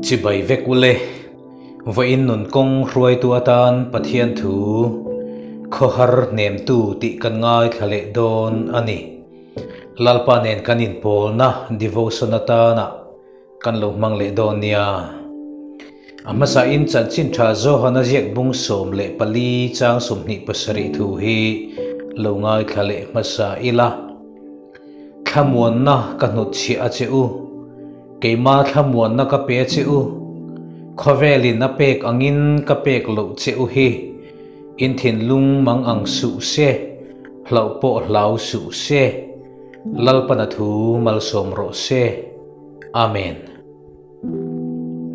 Chibai vek ule, vawiin nun kawng hruaitu atan Pathian thu khawhar hnemtu tih kan ngaithla leh dawn a ni. Lalpa nen kan inpawlna devotion atana kan lo hmang leh dawn nia. A hmasain chanchin tha Johana ziak bung 14 chang 27 thu hi lo ngaithla leh hmasa ila. Thlamuanna ka hnutchhiah a che u. Keima thlamuanna ka pe a che u. Khawvelin a pek angin ka pek loh che u hi. In thinlung mang ang suh se, hlauh pawh hlau suh se. Lalpana thu malsawm rawh se. Amen.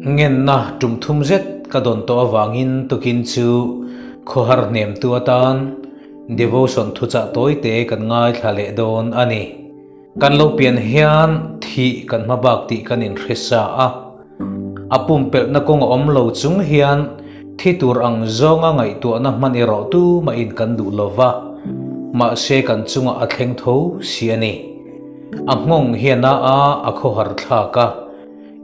Ngenna tum thum zet ka dawn tawh avangin tukin chu khawhar hnemtu atan devotion thuchah tawite kan ngaithla leh dawn a ni. Kan lo pian hian thih kan hma bak tih kan inhre sa a, a pumpelhna kawng a awm lo chung hian thi tur ang zawnga ngaihtuahna hman erawh tumahin kan duh lo va, mahse kan chungah a thleng tho si a ni. A nghawng hian a a a khawhar thlak a,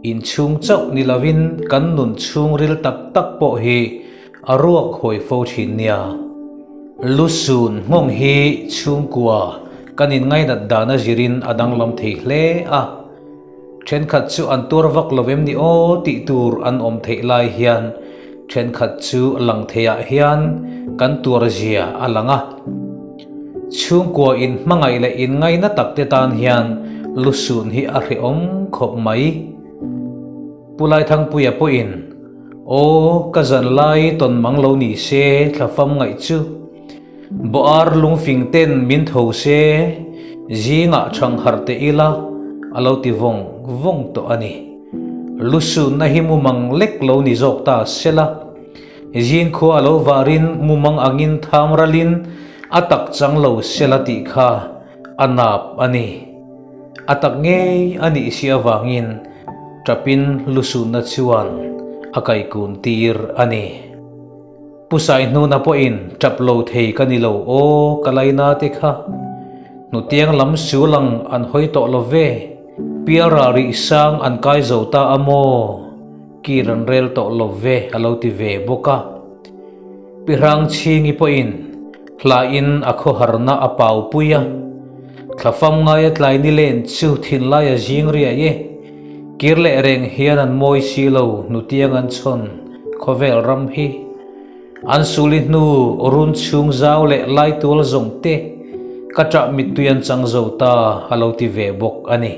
inchhung chauh ni lovin kan nun chhungril tak tak pawh hi a ruak hawi fo thin nia. Lusun nghawng hi chhungkua kan inngainat dan a zirin a danglam thei hle a, thenkhat chu an tuar vak lo em ni aw tih tur an awm theih lai hian thenkhat chu lang theiah hian kan tuar zia a lang a. Chhungkua in hmangaih leh in ngaina tak te tan hian lusun hi a hrehawm khawp mai. Pu Laithangpuia pawhin, Aw, ka zan lai tawn mang lo ni se thlafam ngaih chu. Bawhar lungfing ten min tho se, zingah chhang harh teh ila, a lo ti vawng vawng tawh a ni. Lusunna hi mumang lek lo ni zawk ta sela. Zingkhua a lo varin mumang angin tham ralin a tak chang lo sela tih kha a nap a ni. A tak ngei a nih si avangin tapin lusunna chuan a kaikun tir a ni. Pu Saihnuna pawhin tap lo thei ka ni lo aw ka laina te kha. Hnutiang lam sulang an hawi tawh lo ve. Pialral rih sang an kai zo ta a maw? Kir an rel tawh lo ve a lo ti ve bawk a. Pi Hrangchhingi pawhin hlain a khawharna a pau pui a, Thlafam ngaia tlai ni len chu thinlai a zing riai e. Kir leh reng hian an mawi si lo hnutiang an chhawn khawvel ram hi. An suli hnu run chhung zau leh laitual zawng te ka ṭah mittui an chang zo ta a lo ti ve bawk a ni.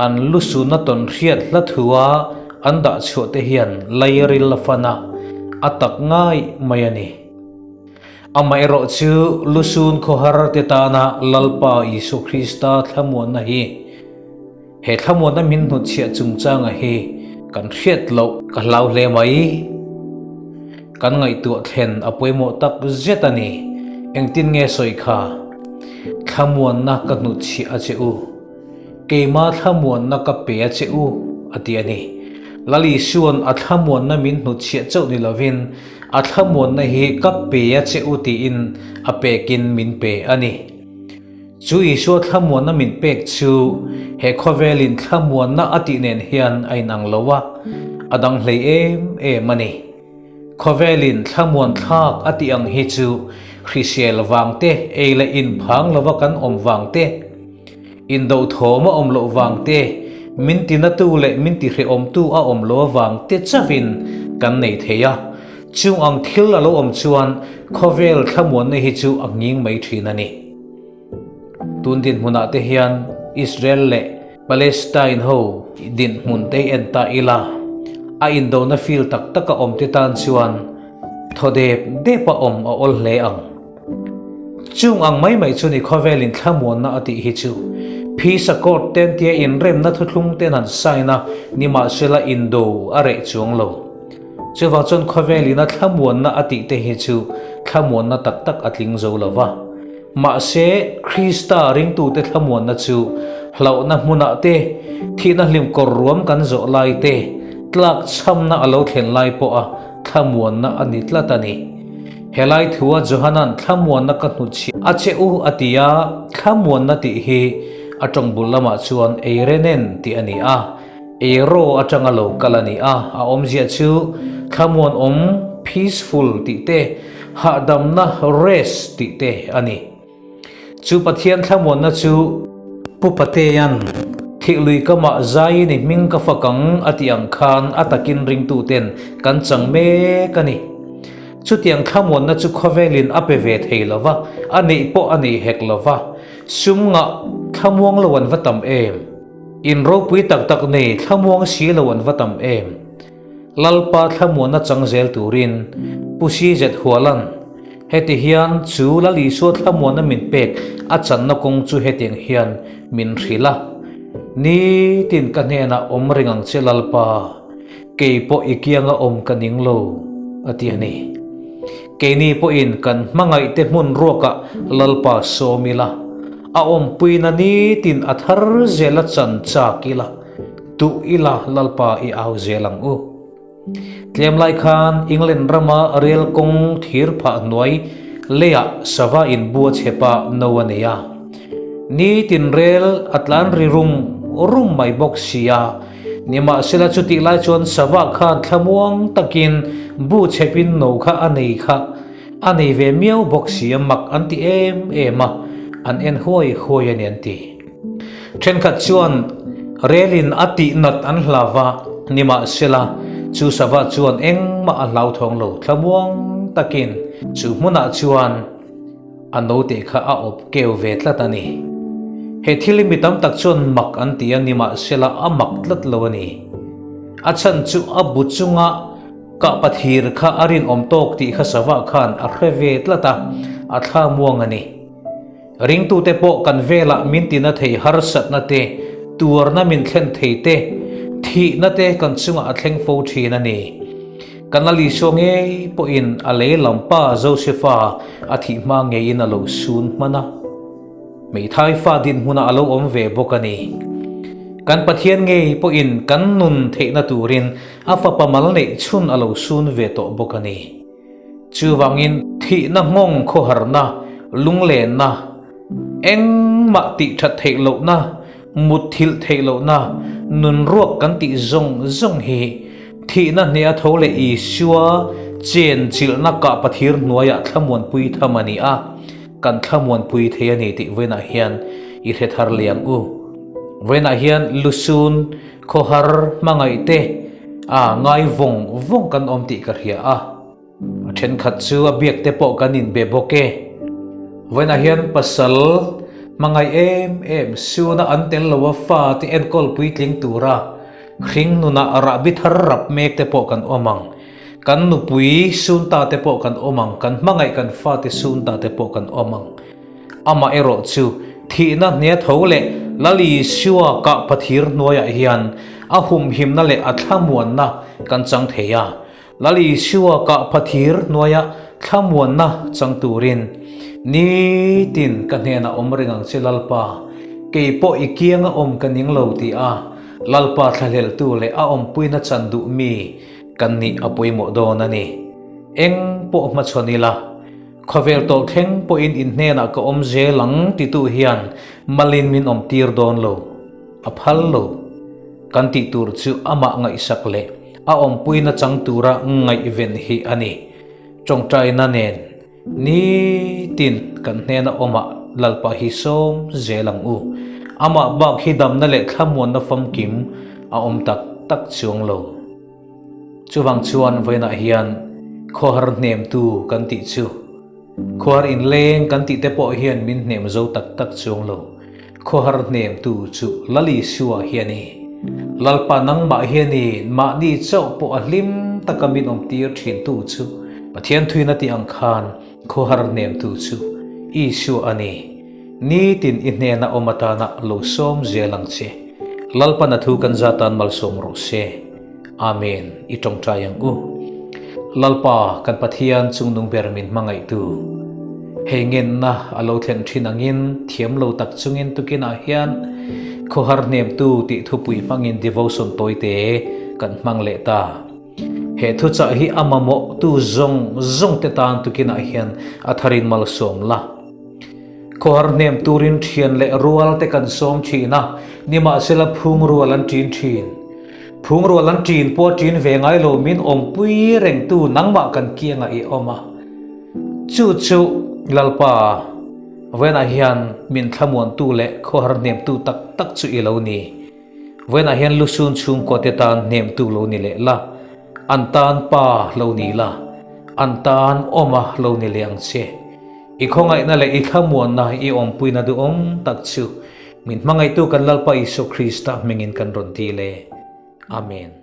An lusuna tawn hriat hla thua an dah chhuah te hian lairil a fan a, a tak ngai mai a ni. Amaherawh chu lusun khawhar te tana Lalpa Isua Krista thlamuanna hi, He thlamuanna min hnutchhiah chungchanga hi kan hriat loh ka hlau hle mai. Kan ngaihtuah thlen a pawimawh tak zet a ni. Engtin nge sawi kha? Thlamuanna ka hnutchhiah a che u. Keima thlamuanna ka pe a che u, a ti a ni. Lal Isua'n a thlamuanna min hnutchhiah chauh ni lovin a thlamuanna hi ka pe a che u tiin a pekin min pe a ni. Chu Isua thlamuanna min pek chu he khawvelin thlamuanna a tih nen hian a inang lo a, a dang hlei em em a ni. Khawvelin thlamuan thlak a tih ang hi chu hrisel vang te, ei leh in phang lova kan awm vang te, indothawm a awm loh vang te, min tinatu leh min tihrehawmtu a awm loh avang te chauhin kan nei thei a. Chung ang thil a lo awm chuan khawvel thlamuanna hi chu a nghing mai thin a ni. Tun dinhmunah te hian Israel leh Palestine ho dinhmun te hi en ta ila, a indona feel tak tak a awm te tan chuan thaw dep dep a awm a awl hle ang. Chung ang mai mai chu ni khawvelin thlamuanna a tih hi chu Peace Accord ten tia inremna thuthlung ten an sign a, nimahsela indo a reh chuang lo. Chuvang chuan khawvelin a thlamuanna a tih te hi chu thlamuanna tak tak a tling zo lo va. Mahse, Krista ringtute thlamuanna chu hlauhna hmunah te, thihna hlim kawr ruam kan zawh lai te, tlak chhamna a lo thlen lai pawha thlamuanna a ni tlat a ni. Helai thua Johana'n thlamuanna ka hnutchhiah a che u a ti a, thlamuanna tih hi a tawng bul lamah chuan eirenen tih a ni a. Eiro atanga lo kal a ni a, a awmzia chu thlamuanawm, peaceful, tih te, hahdamna, rest, tih te a ni. Chu Pathian thlamuanna chu Pu Patea'n Thihlui kamah zaiin i hming ka fak ang a tih ang khan a takin ringtuten kan chang mek a ni. Chutiang thlamuanna chu khawvelin a pe ve thei lo va, a neih pawh a nei hek lo va, sum ngah thlamuang lo an va tam em? In ropui tak tak nei thlamuang si lo an va tam em? Lalpa thlamuanna chang zel turin Pu CZ Hualan heti hian chu Lal Isua thlamuanna min pek a channa kawng chu hetiang hian min hrilh a, Nitin ka hnenah awm reng ang che Lalpa, kei pawh i kianga awm ka ning lo, a ti a ni. Keini pawhin kan hmangaihte hmun ruakah Lalpa sawm ila, a awmpuina nitin a thar zela chan chak ila, Duh ila Lalpa i au zel ang u. Tlem lai khan England rama rel kawng thir phah hnuai leiah sava in bu a chhep a no a nei a. Nitin rel a tlan ri rum rum mai bawk si a. Nimahsela chutih lai chuan sava khan thlamuang takin bu chhepin no kha a nei kha a nei ve miau bawk si a mak an ti em em a, an en huai huai a ni an ti. Thenkhat chuan relin a tih nat an hlau va, nimahsela chu sava chuan engmah a hlauthawng lo thlamuang takin chu hmunah chuan a note kha a awp keu ve tlat a ni. He thil hi mi tam tak chuan mak an ti a, nimahsela a mak tlat lo a ni. A chhan chu a bu chunga kahpa thir kha a rinawm tawk tih kha sava khan a hre ve tlat a, a thlamuang a ni. Ringtute pawh kan velah min tina thei harsatna te, tuarna min thlen thei te, thihna te kan chungah a thleng fo thin a ni. Kan la Isua ngei pawhin a lei lam pa Josefa a thih hma ngeiin a lo sun hman a. Hmeithai fa dinhmunah a lo awm ve bawk a ni. Kan Pathian ngei pawhin kan nun theihna turin a fapa mal neih chhun a lo sun ve tawh bawk a ni. Chuvangin thihna nghawng khawharna, lunglenna, engmah tih that theih lohna, mutthilh theih lohna, nun ruak kan tih zawng zawng hi thihna hneha tho leh Isua chen chilhna kah pathir hnuaiah thlamuanpui tham a ni a, kan thlamuanpui thei a ni tih vawiinah hian i hre thar leh ang u. Vawiinah hian lusun Khawhar hmangaihte a ngai vawng vawng kan awm tih ka hria a, a thenkhat chu a biak te pawh kan inbe bawk e. Vawiinah hian pasal hmangaih em em suna an tel lo a fate enkawl puitling tura hring nunah rahbi thar rap mek te pawh kan awm ang. Kan nupui sun ta te pawh kan awm ang, kan hmangaih kan fate sun ta te pawh kan awm ang. Amah erawh chu thihna hne tho leh Lal Isua kah pathir hnuaiah hian a humhimna leh a thlamuanna kan chang thei a. Lal Isua kah pathir hnuaia thlamuanna chang turin nitin ka hnenah awm reng ang che Lalpa, kei pawh i kianga awm ka ning lo ti a Lalpa thlahleltu leh a awmpuina chan duh mi kan nih a pawimawh dawn a ni. Eng pawh hmachhawn ila. Khawvel tawh thleng pawhin in hnenah ka awm zel ang titu hian malin min awm tir dawn lo, a phal lo. Kan tih tur chu amah ngaihsak leh a awmpuina chang tura ngaihven hi a ni. Tawngtaina nen nitin kan hnena awmah Lalpa hi sawm zel ang u. Amah bak hi damna leh thlamuanna famkim a awm tak tak chuang lo. Chuvang chuan vawiinah hian khawhar hnemtu kan tih chu khuar inleng kan tih te pawh hian min hnem zo tak tak chuang lo. Khawhar hnemtu chu Lal Isua hi a ni. Lalpa nangmah hian i mahni chauh pawh a hlim taka min awmtir thintu chu Pathian thuin a tih ang khan khawhar hnemtu chu Isua a ni. Nitin i hnena awm atana lo sawm zel ang che. Lalpan a thu kan zatan malsawm rawh se. Amen, i tawngtai ang u. Lalpa, kan Pathian chungnung ber min hmangaihtu. Hei ngenna a lo thlen thin angin thiam lo tak chungin tukinah hian khawhar hnemtu tih thupui hmangin devotion tawite kan hmang leh ta. He thuchah hi a mamawhtu zawng zawng te tan tukinah hian a tharin malsawm la. Khawhar hnem turin thian leh rual te kan sawm thin a, nimahsela phung rual an ṭin thin. Phungrual an ṭin pawh a ṭin ve ngai lo min awmpui rengtu nangmah kan kiangah i awm a. Chu chu Lalpa, vawiinah hian min thlamuantu leh khawhar hnemtu tak tak chu i lo ni. Vawiinah hian lusun chhungkuate tan hnemtu lo ni leh la, an tan pa lo ni la, an tan awma lo ni leh ang che. I khawngaihna leh i thlamuanna i awmpuina duhawm tak chu min hmangaihtu kan Lalpa Isua Krista hmingin kan rawn ti le. Amen.